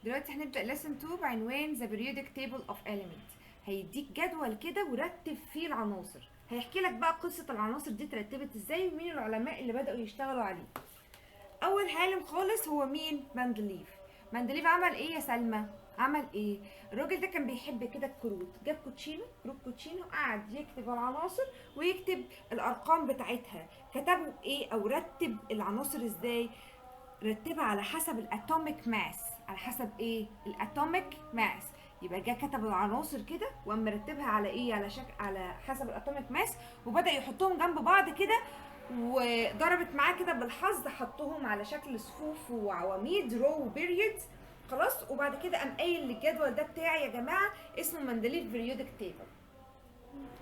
دلوقتي هنبدأ lesson 2 بعنوان The Periodic Table of Elements. هيديك جدول كده ورتب فيه العناصر، هيحكي لك بقى قصة العناصر دي اترتبت ازاي ومين العلماء اللي بدأوا يشتغلوا عليه. أول عالم خالص هو مين؟ مندليف. مندليف عمل ايه يا سلمى؟ عمل ايه؟ الراجل ده كان بيحب كده الكروت، جاب كوتشينه، كروت كوتشينه، قعد يكتب العناصر ويكتب الارقام بتاعتها. كتبوا ايه او رتب العناصر ازاي؟ رتبها على حسب ال atomic mass. على حسب ايه؟ ال atomic mass. يبقى جه كتب العناصر كده وقام مرتبها على ايه؟ على شكل، على حسب ال atomic mass، وبدا يحطهم جنب بعض كده، وضربت معاه كده بالحظ، حطهم على شكل صفوف وعواميد، row و periods. خلاص، وبعد كده قام قايل للجدول ده بتاعي يا جماعة اسمه مندليف periodic table.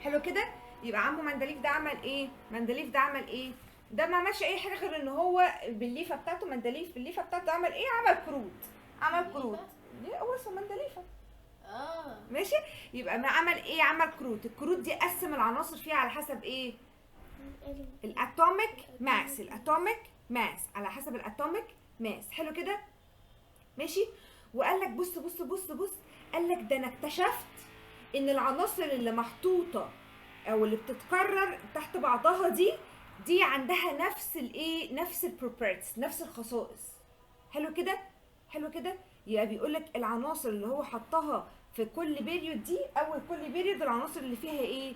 حلو كده. يبقى عمو مندليف ده عمل ايه؟ مندليف ده عمل ايه؟ ده ما عملش اي حاجة غير ان هو بالليفه بتاعته، مندليف بالليفه بتاعته عمل ايه؟ عمل كروت. عمل كروت. ليه هو اسمه مندليفه؟ ماشي. يبقى ما عمل ايه؟ عمل كروت. الكروت دي قسم العناصر فيها على حسب ايه؟ ال atomic mass. ال atomic mass، على حسب ال atomic mass. حلو كده، ماشي. وقال لك بص بص بص بص، قال لك ده انا اكتشفت ان العناصر اللي محطوطة او اللي بتتكرر تحت بعضها دي عندها نفس الايه؟ نفس ال properties، نفس الخصائص. حلو كده، حلو كده. يبقى بيقول لك العناصر اللي هو حطها في كل period دي، اول كل period العناصر اللي فيها ايه؟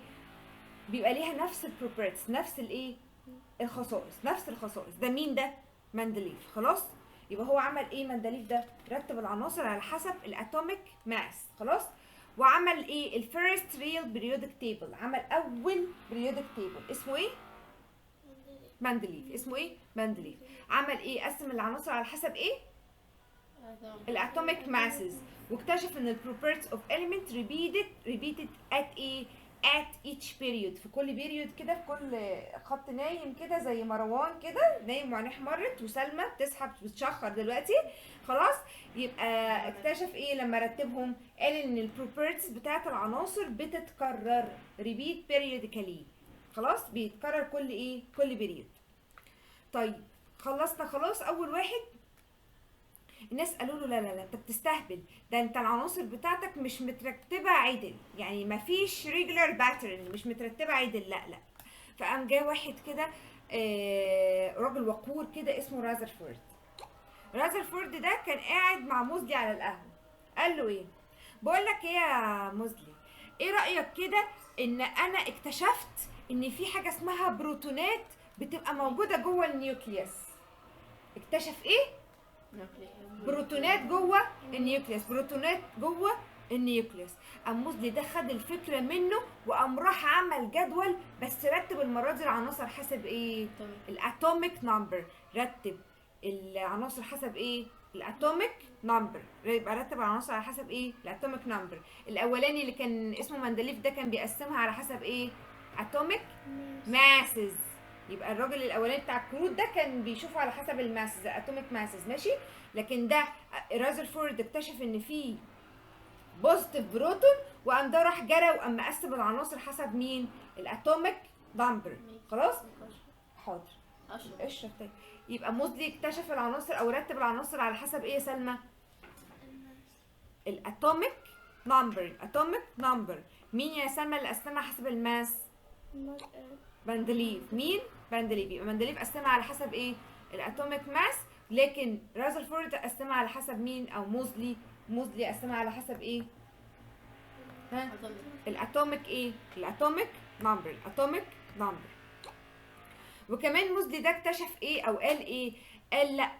بيبقى ليها نفس ال properties، نفس الايه؟ الخصائص، نفس الخصائص. ده مين ده؟ مندليف. خلاص، يبقى هو عمل ايه مندليف ده؟ رتب العناصر على حسب ال atomic mass. خلاص، وعمل ايه؟ ال first real periodic table. عمل اول periodic table اسمه ايه؟ مندليف. اسمه ايه؟ مندليف. عمل ايه؟ قسم العناصر على حسب ايه؟ ال atomic masses، واكتشف ان ال properties of element repeated at ايه؟ at each period. في كل period كده، في كل خط نايم كده زي مروان كده نايم وعينيه احمرت، وسلمى بتصحى بتشخر دلوقتي. خلاص، يبقى اكتشف ايه لما رتبهم؟ قال ان ال properties بتاعت العناصر بتتكرر، repeat periodically. خلاص، بيتكرر كل ايه؟ كل period. طيب خلصنا خلاص اول واحد. الناس قالوا له لا لا لا، انت بتستهبل، ده انت العناصر بتاعتك مش مترتبة عدل، يعني مفيش regular pattern، مش مترتبة عدل، لا لا. فقام جه واحد كده، راجل وقور كده اسمه رازرفورد. رازرفورد ده كان قاعد مع موزلي على القهوه، قال له ايه؟ بقول لك ايه يا موزلي، ايه رايك كده ان انا اكتشفت ان في حاجة اسمها بروتونات بتبقى موجودة جوه ال nucleus؟ اكتشف ايه؟ بروتونات جوه ال nucleus، بروتونات جوه ال nucleus. قام موزلي ده خد الفكرة منه وقام راح عمل جدول، بس رتب المرة دي العناصر حسب ايه؟ ال atomic number. رتب العناصر حسب ايه؟ ال atomic number. يبقى رتب العناصر على حسب ايه؟ ال atomic number. الاولاني اللي كان اسمه مندليف ده كان بيقسمها على حسب ايه؟ atomic masses. يبقى الراجل الاولاني بتاع الكروت ده كان بيشوفه على حسب ال masses، ال atomic masses، ماشي. لكن ده رازرفورد اكتشف ان في positive proton، وقام ده راح جرى وقام مقسم العناصر حسب مين؟ ال atomic number. خلاص، حاضر، اشرب. طيب يبقى موزلي اكتشف العناصر او رتب العناصر على حسب ايه يا سلمى؟ ال atomic number. ال atomic number. مين يا سلمى اللي قسمها حسب ال mass؟ مندليف. مين؟ مندليف. يبقى مندليف قسمها على حسب ايه؟ ال atomic mass. لكن رازرفورد قسمها على حسب مين؟ او موزلي، موزلي قسمها على حسب ايه؟ ها؟ ال atomic ايه؟ ال atomic number. ال atomic number. وكمان موزلي ده اكتشف ايه او قال ايه؟ قال لا،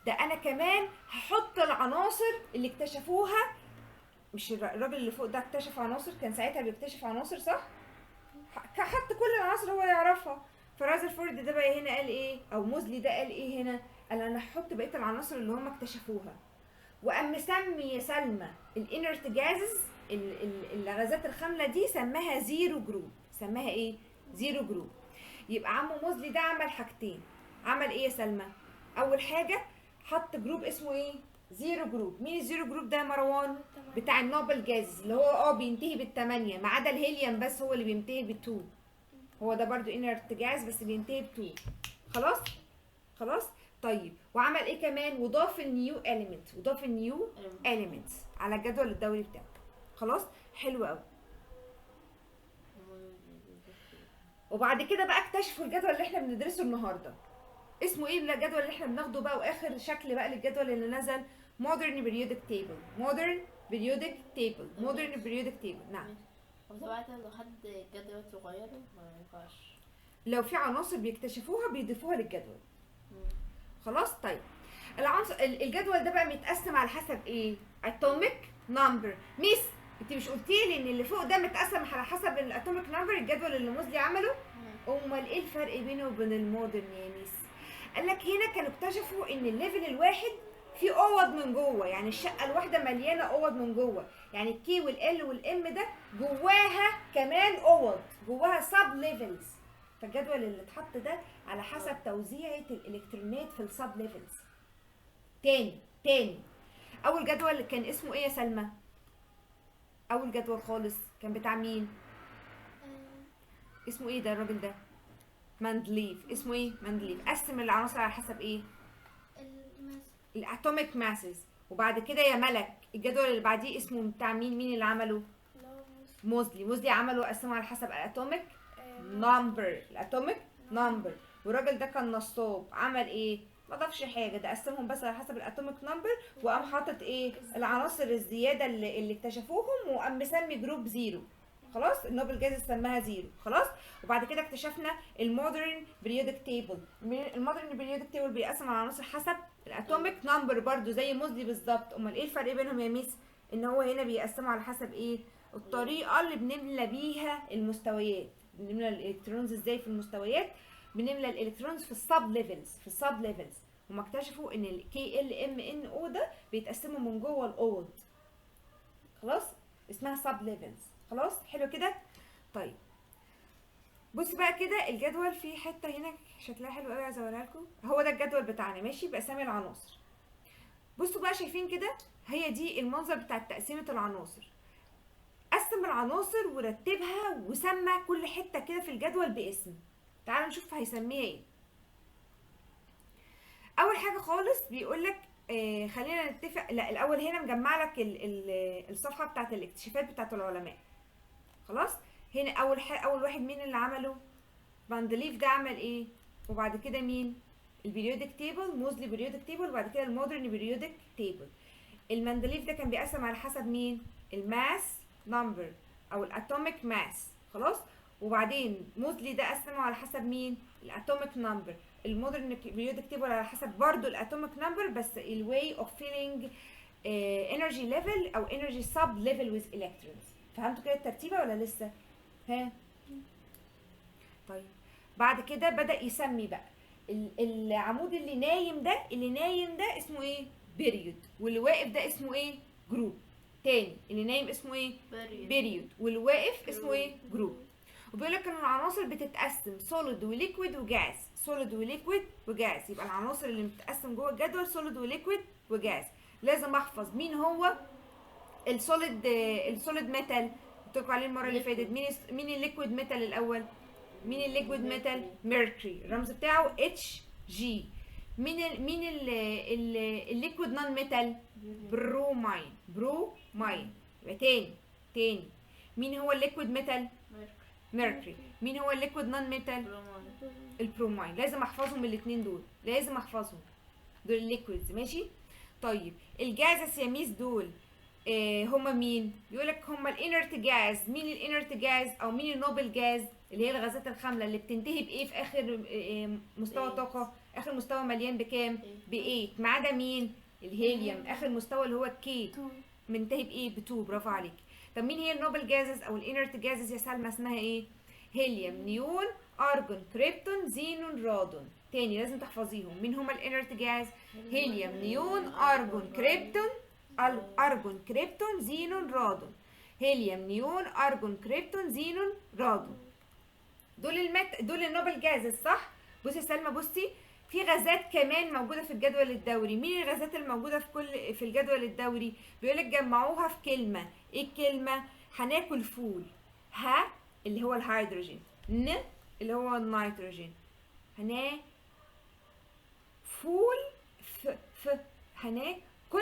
ده انا كمان هحط العناصر اللي اكتشفوها. مش الراجل اللي فوق ده اكتشف عناصر؟ كان ساعتها بيكتشف عناصر صح؟ حط كل العناصر هو يعرفها. فرازرفورد ده بقى هنا قال ايه؟ او موزلي ده قال ايه هنا؟ قال انا هحط بقية العناصر اللي هم اكتشفوها. وقام مسمي يا سلمى ال inert gases، الغازات الخامله دي، سماها zero group. سماها ايه؟ zero group. يبقى عمو موزلي ده عمل حاجتين. عمل ايه يا سلمى؟ اول حاجة حط group اسمه ايه؟ zero group. مين ال zero group ده يا مروان؟ بتاع ال noble gas، اللي هو بينتهي بالثمانية، ما عدا الهيليوم بس هو اللي بينتهي بال two. هو ده برضو inert gas بس بينتهي ب two. خلاص؟ خلاص. طيب. طيب وعمل ايه كمان؟ وضاف ال new element، وضاف ال new elements على الجدول الدوري بتاعه. خلاص حلو قوي. وبعد كده بقى اكتشفوا الجدول اللي احنا بندرسه النهارده. اسمه ايه الجدول اللي احنا بناخده بقى واخر شكل بقى للجدول اللي نزل؟ modern periodic table. modern periodic table. modern periodic table. نعم. طب لو حد جدول صغير ما ينفعش، لو في عناصر بيكتشفوها بيضيفوها للجدول. خلاص. طيب العنصر الجدول ده بقى متقسم على حسب ايه؟ atomic number. miss انت مش قلتي لي ان اللي فوق ده متقسم على حسب ال atomic number، الجدول اللي موزلي عمله؟ امال ايه الفرق بينه وبين ال modern يا miss؟ قال لك هنا كانوا اكتشفوا ان ال level الواحد فيه اوض من جوه، يعني الشقة الواحدة مليانة اوض من جوه، يعني ال K وال L وال M ده جواها كمان اوض، جواها sub levels. فالجدول اللي اتحط ده على حسب توزيعة الالكترونات في ال sub levels. تاني اول جدول كان اسمه ايه يا سلمى؟ اول جدول خالص كان بتاع مين؟ اسمه ايه ده الراجل ده؟ مندليف. اسمه ايه؟ مندليف. قسم العناصر على حسب ايه؟ ال atomic masses. وبعد كده يا ملك الجدول اللي بعديه اسمه بتاع مين؟ مين اللي عمله؟ موزلي. موزلي عمله قسمه على حسب ال atomic number. ال atomic number. والراجل ده كان نصاب، عمل ايه؟ ما ضافش حاجة، ده قسمهم بس على حسب ال atomic number، وقام حاطط ايه؟ العناصر الزيادة اللي اكتشفوهم، وقام مسمي group zero. خلاص ال noble gas سماها zero. خلاص. وبعد كده اكتشفنا ال modern periodic table. ال modern periodic table بيقسم العناصر حسب ال atomic number برضو زي موزلي بالظبط. امال ايه الفرق بينهم يا miss؟ ان هو هنا بيقسموا على حسب ايه؟ الطريقة اللي بنملى بيها المستويات. بنملى ال electrons ازاي في المستويات؟ بنملى ال electrons في ال sub levels، في ال sub levels. هما اكتشفوا ان ال K L M N O ده بيتقسموا من جوه الاوض. خلاص اسمها sub levels. خلاص حلو كده. طيب بص بقى كده الجدول فيه حتة هنا شكلها حلو قوي، عايزه اوريها لكم. هو ده الجدول بتاعنا ماشي باسامي العناصر. بصوا بقى شايفين كده، هي دي المنظر بتاع تقسيمه العناصر. قسم العناصر ورتبها وسمى كل حتة كده في الجدول باسم. تعالوا نشوف هيسميها ايه. اول حاجة خالص بيقولك خلينا نتفق، لا الاول هنا مجمع لك الصفحة بتاعت الاكتشافات بتاعت العلماء. خلاص هنا اول واحد مين اللي عمله؟ مندليف ده عمل ايه؟ وبعد كده مين؟ ال periodic table، موزلي periodic table، وبعد كده ال modern periodic table. المندليف ده كان بيقسم على حسب مين؟ ال mass number او ال atomic mass. خلاص. وبعدين موزلي ده قسمه على حسب مين؟ ال atomic number. ال modern periodic table على حسب برضو ال atomic number، بس ال way of filling energy level او energy sub level with electrons. فهمتوا كده الترتيبه ولا لسه؟ ها طيب بعد كده بدأ يسمي بقى العمود اللي نايم ده، اللي نايم ده اسمه ايه؟ period. واللي واقف ده اسمه ايه؟ group. تاني اللي نايم اسمه ايه؟ period. واللي واقف اسمه ايه؟ group. وبيقول لك ان العناصر بتتقسم solid و liquid و gas، solid و liquid و gas. يبقى العناصر اللي بتتقسم جوه الجدول solid و liquid و gas. لازم احفظ مين هو ال solid، ال solid metal قلت لكم عليه المرة اللي فاتت. مين ال liquid metal الاول؟ مين ال liquid metal؟ mercury، الرمز بتاعه Hg. مين ال مين ال ال liquid non metal؟ bromine. bromine. يبقى تاني مين هو ال liquid metal؟ mercury. مين هو ال liquid non metal؟ ال bromine. لازم احفظهم الاثنين دول، لازم احفظهم دول ال liquids. ماشي. طيب ال gases يا miss دول هما مين؟ بيقولك هما ال inert gas. مين ال inert gas او مين ال noble gas؟ اللي هي الغازات الخامله اللي بتنتهي بايه في اخر مستوى طاقة؟ اخر مستوى مليان بكام؟ ب8. ما عدا مين؟ الهيليوم، اخر مستوى اللي هو ال K منتهي بايه؟ ب2. برافو عليك. طب مين هي ال noble gases او ال inert gases يا سلمى؟ اسمها ايه؟ هيليوم، نيون، ارجون، كريبتون، زينون، رادون. تاني لازم تحفظيهم. مين هما ال inert gas؟ هيليوم، نيون، ارجون، كريبتون، ارجون، كريبتون، زينون، رادون. هيليوم، نيون، ارجون، كريبتون، زينون، رادون. دول دول ال noble gases صح؟ بصي يا سلمى، بصي في غازات كمان موجودة في الجدول الدوري. مين الغازات الموجودة في الجدول الدوري؟ بيقولك جمعوها في كلمة. ايه الكلمة؟ هناكل فول. ها اللي هو الهيدروجين، ن اللي هو النيتروجين، هنا فول ف ف هناكل كل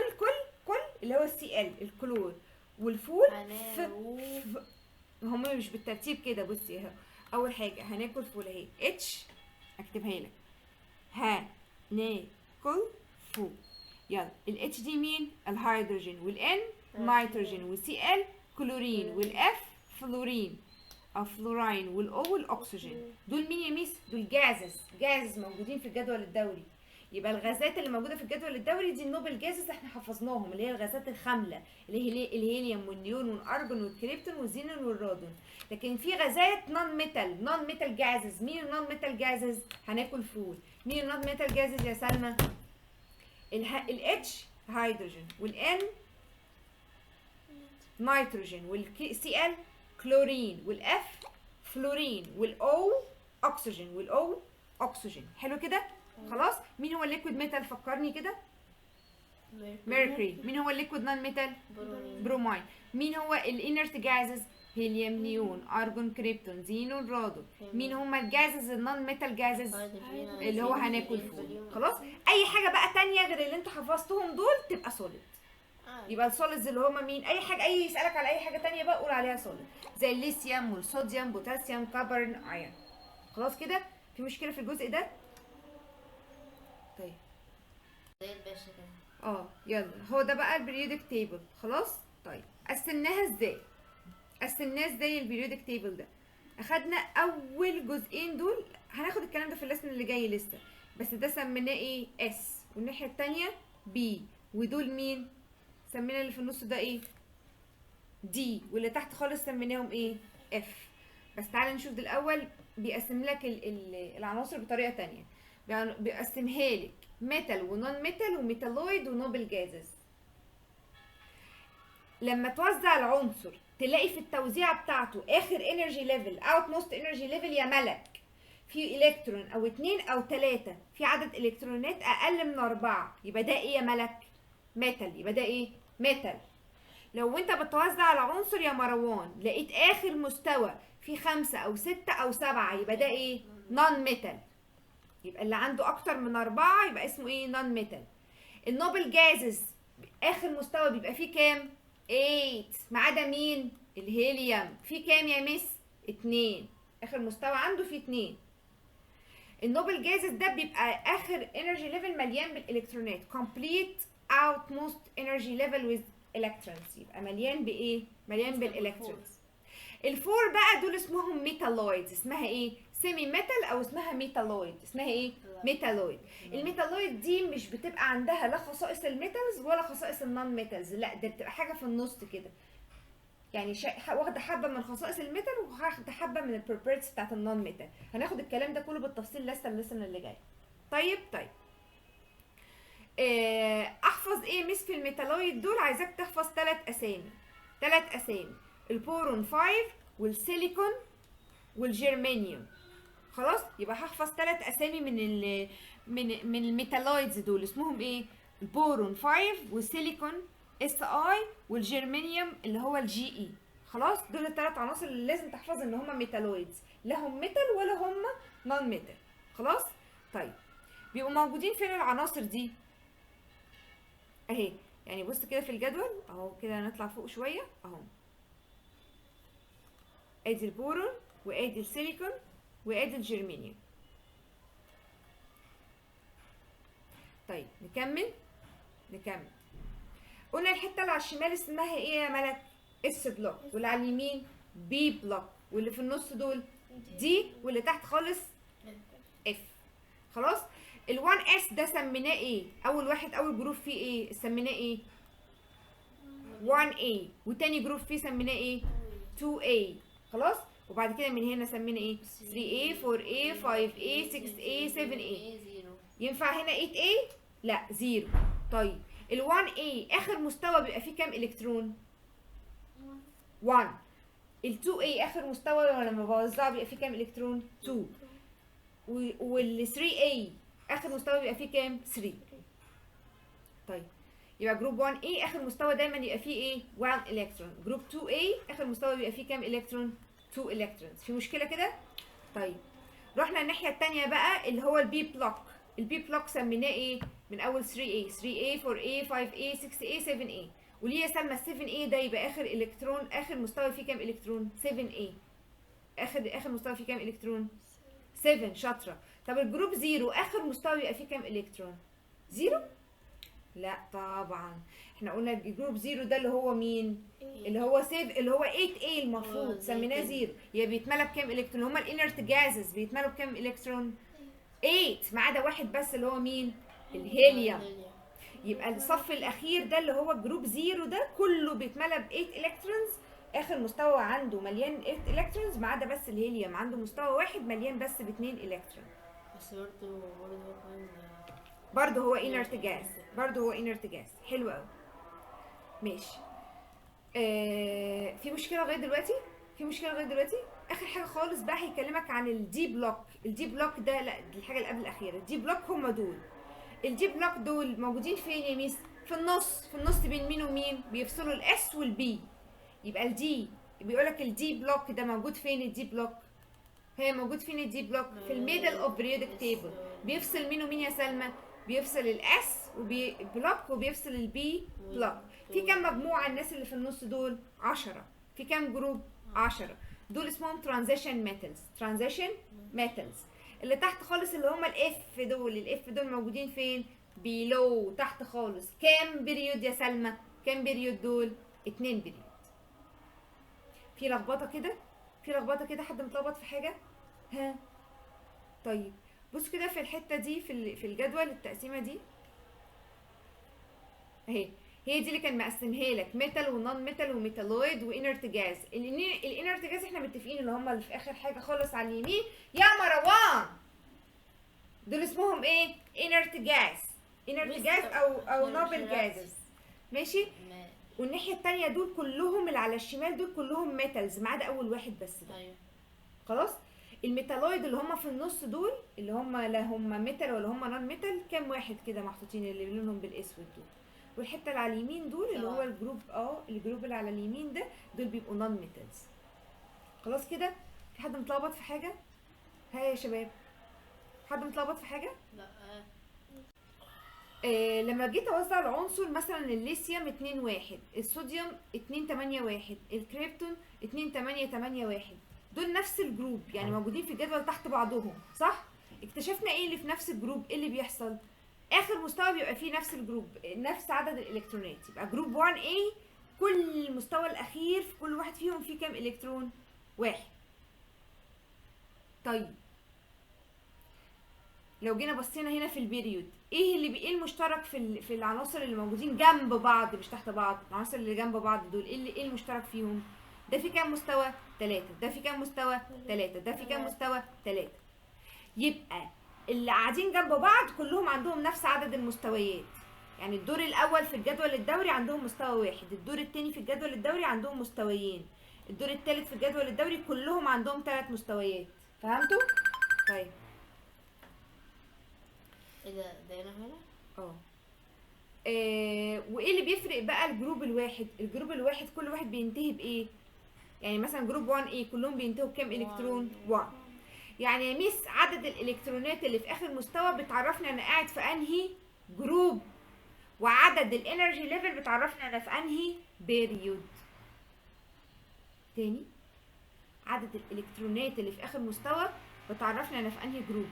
كل اللي هو ال Cl الكلور، والفول ف ف. هم مش بالترتيب كده. بصي اهو، اول حاجة هناكل فول اهي H، اكتبها لك هناكل فول. يلا ال H دي مين؟ الهيدروجين، وال N نيتروجين، وال Cl chlorine، وال F فلورين او fluorine، وال O الاكسجين. دول مين يا ميس؟ دول gases، gases موجودين في الجدول الدوري. يبقى الغازات اللي موجودة في الجدول الدوري دي ال noble gases احنا حفظناهم، اللي هي الغازات الخامله اللي هي الهيليوم والنيون والارجون والكريبتون والزينون والرادون. لكن في غازات non metal، non metal gases. مين ال non metal gases؟ هناكل فول. مين ال non metal gases يا سلمى؟ ال H هيدروجين، وال N نيتروجين، وال Cl chlorine، وال F fluorine، وال O اكسجين، وال O اكسجين. حلو كده؟ خلاص. مين هو ال liquid metal؟ فكرني كده. mercury. مين هو ال liquid non metal؟ bromine. مين هو ال inert gases؟ هيليوم، نيون، ارجون، كريبتون، زينون، رادون. مين هما ال gases ال non metal gases؟ اللي هو هناكل فول. خلاص. اي حاجة بقى تانية غير اللي انتوا حفظتهم دول تبقى solid. يبقى ال solids اللي هما مين؟ اي حاجة، اي يسالك على اي حاجة تانية بقى قول عليها solid، زي الليثيوم والصوديوم، بوتاسيوم، carbon، iron. خلاص كده؟ في مشكلة في الجزء ده؟ طيب زي الباشا كده. يلا هو ده بقى ال periodic table. خلاص. طيب قسمناها ازاي؟ قسمناه ازاي ال periodic table ده؟ اخدنا اول جزئين دول، هناخد الكلام ده في ال lesson اللي جاي لسه، بس ده سميناه ايه؟ S، والناحية التانية P، ودول مين؟ سمينا اللي في النص ده ايه؟ D، واللي تحت خالص سميناهم ايه؟ F. بس تعالى نشوف ده الاول. بيقسم لك العناصر بطريقة تانية، بيقسمها لك metal و non metal و metalloid و noble gases. لما توزع العنصر تلاقي في التوزيعه بتاعته اخر energy level، outmost energy level يا ملك، في الكترون او 2 او 3، في عدد الكترونات اقل من 4، يبقى ده ايه يا ملك؟ metal. يبقى ده ايه؟ metal. لو انت بتوزع العنصر يا مروان لقيت اخر مستوى في 5 او 6 او 7، يبقى ده ايه؟ non metal. يبقى اللي عنده اكتر من 4 يبقى اسمه ايه؟ non metal. ال noble gases اخر مستوى بيبقى فيه كام؟ 8، ما عدا مين؟ الهيليوم. فيه كام يا مس؟ 2. اخر مستوى عنده فيه 2. ال noble gases ده بيبقى اخر energy level مليان بالالكترونات، complete outmost energy level with electrons، يبقى مليان بايه؟ مليان بال electrons. ال four بقى دول اسمهم metalloids. اسمها ايه؟ semi metal او اسمها metalloid. اسمها ايه؟ metalloid. ال metalloid دي مش بتبقى عندها لا خصائص ال metals ولا خصائص ال non metals، لا ده بتبقى حاجة في النص كده، يعني واخده حبه من خصائص ال metal وواخده حبه من ال properties بتاعت ال non metal. هناخد الكلام ده كله بالتفصيل لسه ال lesson اللي جاي. طيب احفظ ايه مس في ال metalloid دول؟ عايزاك تحفظ 3 اسامي، 3 اسامي، البورون 5 والسيليكون والجرمانيوم. خلاص؟ يبقى هحفظ 3 اسامي من ال من من ال metalloids دول، اسمهم ايه؟ البورون 5 والسيليكون Si والجرمانيوم اللي هو ال Ge. خلاص؟ دول الثلاث عناصر اللي لازم تحفظ ان هما metalloids، لا هم metal ولا هم non metal. خلاص؟ طيب بيبقوا موجودين فين العناصر دي؟ اهي، يعني بص كده في الجدول اهو، كده نطلع فوق شوية اهو، ادي البورون وادي السيليكون وادي الجرمانيوم. طيب نكمل. قلنا الحتة اللي على الشمال اسمها ايه يا ملك؟ S block، واللي على اليمين P block، واللي في النص دول D، واللي تحت خالص F. خلاص؟ ال1 S ده سميناه ايه؟ اول واحد، اول group فيه ايه؟ سميناه ايه؟ 1 A، وتاني group فيه سميناه ايه؟ 2 A. خلاص؟ وبعد كده من هنا سمينا ايه؟ 3A 4A 5A 6A 7A. ينفع هنا 8A؟ لا، 0. طيب ال1 A اخر مستوى بيبقى فيه كام الكترون؟ 1. ال2 A اخر مستوى لما بوزعه بيبقى فيه كام الكترون؟ 2. وال3 A اخر مستوى بيبقى فيه كام؟ 3. طيب يبقى group 1 A اخر مستوى دايما يبقى فيه ايه؟ 1 الكترون. group 2 A اخر مستوى بيبقى فيه كام الكترون؟ 2 electrons. في مشكلة كده؟ طيب رحنا الناحية الثانية بقى اللي هو ال P block. ال P block سميناه ايه؟ من اول 3A، 3A، 4A، 5A، 6A، 7A. وليه يا سلمى 7A ده يبقى اخر الكترون، اخر مستوى فيه كام الكترون؟ 7A. اخر مستوى فيه كام الكترون؟ 7. شاطره. طب ال group 0 اخر مستوى يبقى فيه كام الكترون؟ 0؟ لا طبعا، احنا قلنا ال group 0 ده اللي هو مين؟ اللي هو 7، اللي هو 8A المفروض سميناه 0. يبقى بيتملى بكام الكترون؟ هما ال inert gases بيتملوا بكام الكترون؟ 8، ما عدا واحد بس اللي هو مين؟ الهيليوم. يبقى الصف الاخير ده اللي هو group 0 ده كله بيتملى ب 8 electrons، اخر مستوى عنده مليان 8 electrons ما عدا بس الهيليوم عنده مستوى واحد مليان بس ب 2 الكترون. بس برضه هو كمان برضه هو inert gas، برضه هو inert gas. حلو قوي، ماشي. في مشكلة لغاية دلوقتي؟ في مشكلة لغاية دلوقتي؟ اخر حاجة خالص بقى هيكلمك عن ال D block. ال D block ده، لا دي الحاجة اللي قبل الاخيرة. ال D block هم دول. ال D block دول موجودين فين يا ميس؟ في النص. في النص بين مين ومين؟ بيفصلوا ال S وال P. يبقى ال D، بيقول لك ال D block ده موجود فين؟ ال D block هي موجود فين؟ ال D block في ال middle of periodic table. بيفصل مين ومين يا سلمى؟ بيفصل ال S وبي block وبيفصل ال P block. في كام مجموعة الناس اللي في النص دول؟ 10. في كام group؟ 10. دول اسمهم transition metals. transition metals. اللي تحت خالص اللي هم ال F دول، ال F دول موجودين فين؟ below، تحت خالص. كام period يا سلمى؟ كام period دول؟ 2 period. في لخبطة كده؟ في لخبطة كده؟ حد متلخبط في حاجة؟ ها؟ طيب بصوا كده في الحتة دي، في الجدول التقسيمه دي اهي، هي دي اللي كان مقسمها لك metal و non metal و metalloid و inert gas. ال inert gas احنا متفقين اللي هم اللي في اخر حاجة خالص على اليمين يا مروان، دول اسمهم ايه؟ inert gas. inert gas او noble gases، ماشي. والناحية الثانية دول كلهم اللي على الشمال دول كلهم metals ما عدا اول واحد بس ده. ايوه خلاص. ال metalloid اللي هم في النص دول اللي هم لا هم metal ولا هم non metal، كام واحد كده محطوطين اللي لونهم بالاسود دول. والحتة اللي على اليمين دول اللي هو ال group، ال group اللي على اليمين ده دول بيبقوا non metals. خلاص كده؟ في حد متلخبط في حاجة؟ ها يا شباب، حد متلخبط في حاجة؟ لا. لما جيت اوزع العنصر مثلا الليثيوم 2 1، الصوديوم 2 8 1، الكريبتون 2 8 8 1، دول نفس ال group يعني موجودين في الجدول تحت بعضهم، صح؟ اكتشفنا ايه اللي في نفس ال group؟ ايه اللي بيحصل؟ اخر مستوى بيبقى فيه نفس ال group، نفس عدد الالكترونات. يبقى group 1A كل المستوى الاخير في كل واحد فيهم فيه كام الكترون؟ واحد. طيب لو جينا بصينا هنا في ال period، ايه اللي ايه المشترك في العناصر اللي موجودين جنب بعض مش تحت بعض؟ العناصر اللي جنب بعض دول ايه اللي ايه المشترك فيهم؟ ده في كام مستوى؟ 3. ده في كام مستوى؟ 3. ده في كام مستوى؟ 3. يبقى اللي قاعدين جنب بعض كلهم عندهم نفس عدد المستويات. يعني الدور الاول في الجدول الدوري عندهم مستوى واحد، الدور الثاني في الجدول الدوري عندهم مستويين، الدور الثالث في الجدول الدوري كلهم عندهم 3 مستويات. فهمتوا؟ طيب ايه ده؟ ده هنا هنا؟ وايه اللي بيفرق بقى ال group الواحد؟ ال group الواحد كل واحد بينتهي بايه؟ يعني مثلا group 1A كلهم بينتهوا بكام الكترون؟ 1. يعني يا ميس عدد الالكترونات اللي في اخر مستوى بتعرفني انا قاعد في انهي group، وعدد ال energy level بتعرفني انا في انهي period. تاني، عدد الالكترونات اللي في اخر مستوى بتعرفني انا في انهي group.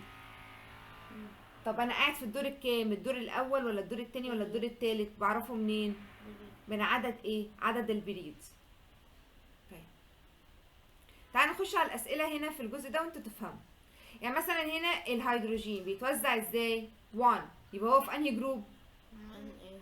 طب انا قاعد في الدور الكام؟ الدور الاول ولا الدور التاني ولا الدور التالت؟ بعرفه منين؟ من عدد ايه؟ عدد ال periods. طيب تعالوا نخش على الاسئلة هنا في الجزء ده وانتوا تفهموا. يعني مثلا هنا الهيدروجين بيتوزع ازاي؟ 1، يبقى هو في انهي group؟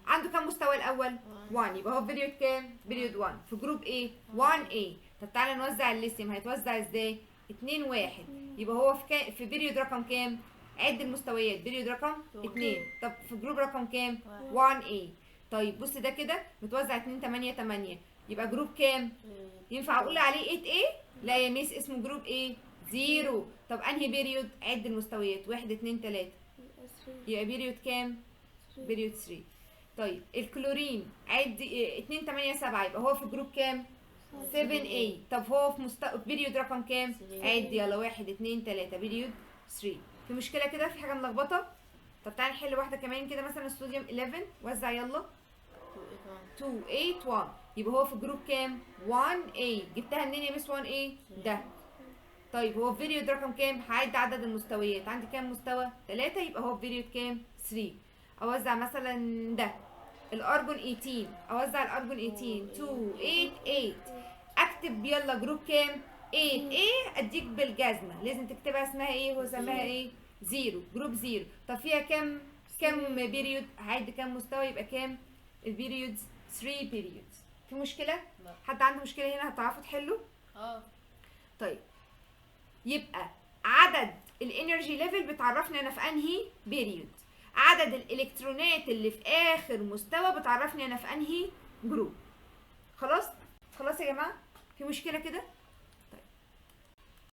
عنده كام مستوى الاول؟ 1، يبقى هو في period كام؟ period 1، في group ايه؟ 1A. طب تعالى نوزع الليثيوم، هيتوزع ازاي؟ 2 1، يبقى هو في period رقم كام؟ عد المستويات، period رقم 2. طب في group رقم كام؟ 1A. طيب بص ده كده متوزع 2 8 8، يبقى group كام؟ ينفع اقول عليه 8A؟ لا يا ميس، اسمه group ايه؟ 0. طب انهي period؟ عد المستويات، 1 2 3، يبقى period كام؟ period 3. طيب الكلورين عد 2 8 7، يبقى هو في group كام؟ 7A. طب هو في period رقم كام؟ عد يلا، 1 2 3، period 3. في مشكلة كده؟ في حاجة ملخبطة؟ طب تعالى نحل واحدة كمان كده، مثلا الصوديوم 11، وزع يلا. 2 8 1. 2 8 1، يبقى هو في group كام؟ 1A. جبتها منين يا مس 1A ده؟ طيب هو في period رقم كام؟ هعد عدد المستويات، عندي كام مستوى؟ 3، يبقى هو في period كام؟ 3. اوزع مثلا ده الارجون 18، اوزع الارجون 18، 2 8 8، اكتب يلا group كام؟ 8A. اديك بالجزمه لازم تكتبها اسمها ايه؟ هو سماها ايه؟ zero، group zero. طب فيها كام period؟ هعد كام مستوى يبقى كام ال periods؟ 3 periods. في مشكلة؟ لا. حد عنده مشكلة هنا؟ هتعرفوا تحلوا؟ اه. طيب يبقى عدد ال energy level بتعرفني انا في انهي period، عدد الالكترونات اللي في اخر مستوى بتعرفني انا في انهي group. خلاص؟ خلاص يا جماعة، في مشكلة كده؟